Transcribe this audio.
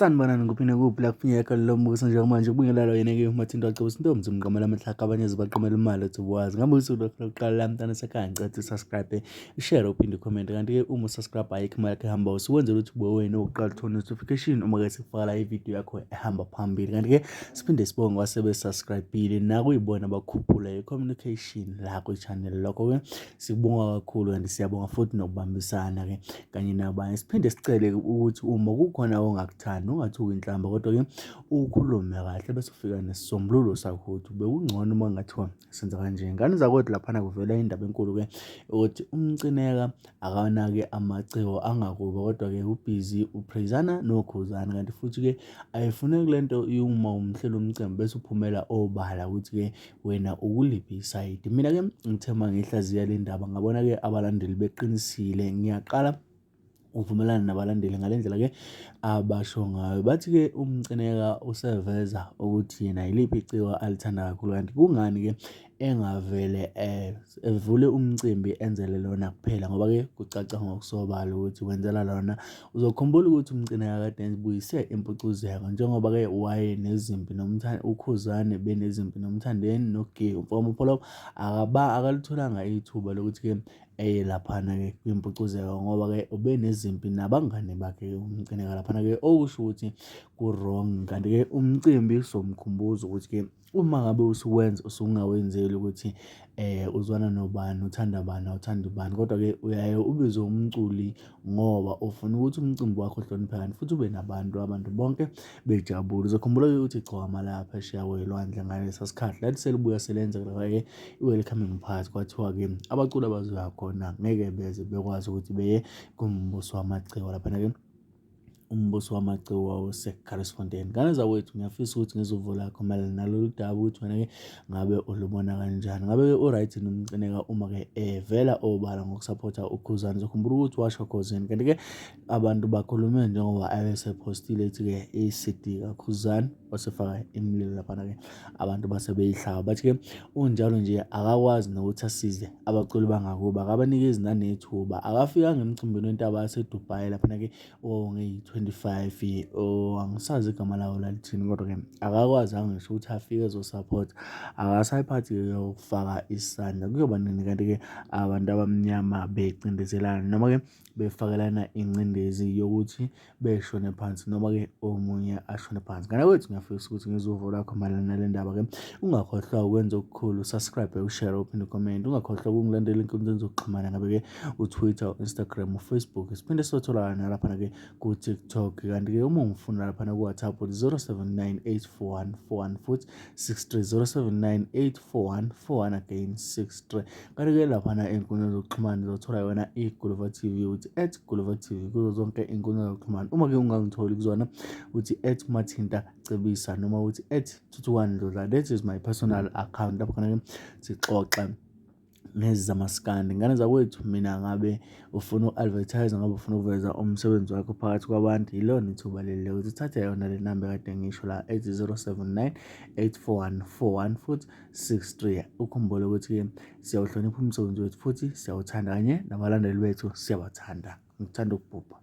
Sanibonani kuphi nekuphi la kufinyeka khona lo mbuso njengamanje ubingelelo yena-ke uMathinta wacebisa intombi zimqamela amahlaka abanye zibaqamela imali ethi wazi ngabe usuku lwakho lokuqala la mntana sekhaya ngicela ukuthi usubscribe ushare uphinde ucomment kanti-ke uma usubscribe ayikho imali yakho ehamba usukwenzela ukuthi ube wena owokuqala uthola notification uma-ke sikufaka la ividiyo yakho ehamba phambili kanti-ke siphinde sibonge kwasebesubscribile nakuyibona abakhuphula i-communication la kwi-channel lokho-ke sikubonga kakhulu kanti siyabonga futhi nokubambisana-ke kanye nabanye. Siphinde sicele ukuthi uma kukhona ongakuthandi ungathuki inhlamba kodwa-ke ukhulume kahle bese ufika nesisombululo sakho ukuthi bekungcono uma kungathiwa senza kanje. Ngane zakwethu laphana kuvela indaba enkulu-ke ukuthi uMcineka akanake amaciko angakubo kodwa-ke ubhizi uphrizana noKhuzani kanti futhi-ke ayifuneki le nto uma umhleli umcimbi bese uphumela obala ukuthi-ke wena ukuliphi isayidi. Mina-ke ngithe uma ngihlaziya le ndaba ngabona-ke abalandeli beqinisile, ngiyaqala uvumelana nabalandeli ngale ndlela-ke abasho ngayo. Bathi-ke uMcineka useveza ukuthi yena yiliphi iciko alithanda kakhulu kanti kungani-ke engavele evule umcimbi enzele lona kuphela ngoba-ke kucaca ngokusobala ukuthi wenzela lona. Uzokhumbula ukuthi uMcineka kade ebuyise impucuzeko njengoba-ke wayenezimpi uKhuzani benezimpi noMthandeni noGee uMfokaMpholo akaba akalitholanga ithuba lokuthi-ke eye laphana-ke kwimpucuzeko ngoba-ke ubenezimpi nabangani bakhe uMcineka laphana-ke okusho ukuthi ku-wrong kanti-ke umcimbi somkhumbuza ukuthi-ke uma ngabe usuwenza usungawenzeli ukuthi eh uzwana nobani uthanda bani awuthandi bani kodwa-ke uyaye ubize umculi ngoba ufuna ukuthi umcimbi wakho uhloniphekane futhi ube nabantu abantu bonke bejabule. Uzokhumbula-ke ukuthi igcokama la phesheya kwelwandle ngalesa sikhathi lathi selibuya selenza-ke i-welcoming party kwathiwa-ke abaculi abazoya khona ngeke beze bekwazi ukuthi beye kumbuso wamaciko laphana-ke umbuso wamaciko wawuseGarisfontein. Ngane zakwethu ngiyafisa ukuthi ngizwe lakho mayelana nalolu daba ukuthi wena-ke ngabe ulubona kanjani. Ngabe-ke u-right yini uMcineka uma-ke evela obala ngokusaphotha uKhuzani. Uzokhumbula ukuthi washo Khozini kanti-ke abantu bakhulume njengoba ayesephostile ethi-ke i-CD kaKhuzani wasefaka imililo laphana-ke abantu base beyihlaba bathi-ke unjalo nje akakwazi nokuthi asize abaculi bangakubo akabanikezi nanethuba akafikanga emcimbini wentaba yaseDubai laphana-ke ongeyi-25 oh angisazi igama lawo lalithini kodwa-ke akakwazanga ngisho ukuthi afike ezosupport akasayiphathi-ke ukufaka isandla kuyoba nini kanti-ke abantu abamnyama becindezelana noma-ke befakelana ingcindezi yokuthi beshone phansi noma-ke omunye ashone phansi. Ngane kwethu ngiyafisa ukuthi ngizwe uvo lwakho mayelana nale ndaba-ke. Ungakhohlwa ukwenza okukhulu, subscribe, ushare, uphinde ucomment. Ungakhohlwa ukungilandela ey'nkundleni zokuxhumana ngabe-ke uTwitter, u-Instagram, uFacebook. Siphinde sotholakala nalaphana-ke ku-TikTok. Kanti-ke uma ungifuna laphana ku-WhatsApp 079 841 41 futhi 63 079 841 41 again 63. Kanti-ke laphana ey'nkundleni zokuxhumana uzothola yona iGuluva TV uthi at Guluva TV kuzo zonke iy'nkundla zokuxhumana. Uma-ke ungangitholi kuzona uthi at Mathinta Cebisa noma uthi at Thuthukani Ndlodla. That is my personal account lapho khona-ke sixoxa ngezi zamaskandi. Ngane zakwethu mina ngabe ufuna uku-advertise ngabe ufuna ukuveza umsebenzi wakho phakathi kwabantu yilona ithuba leli lokuthi uthathe yona le namba ekade ngisho la ethi 079 841 41 futhi 63. Ukhumbule ukuthi-ke siyawuhlonipha umsebenzi wethu futhi siyawuthanda kanye nabalandeli bethu siyabathanda. Ngikuthanda ukubhubha.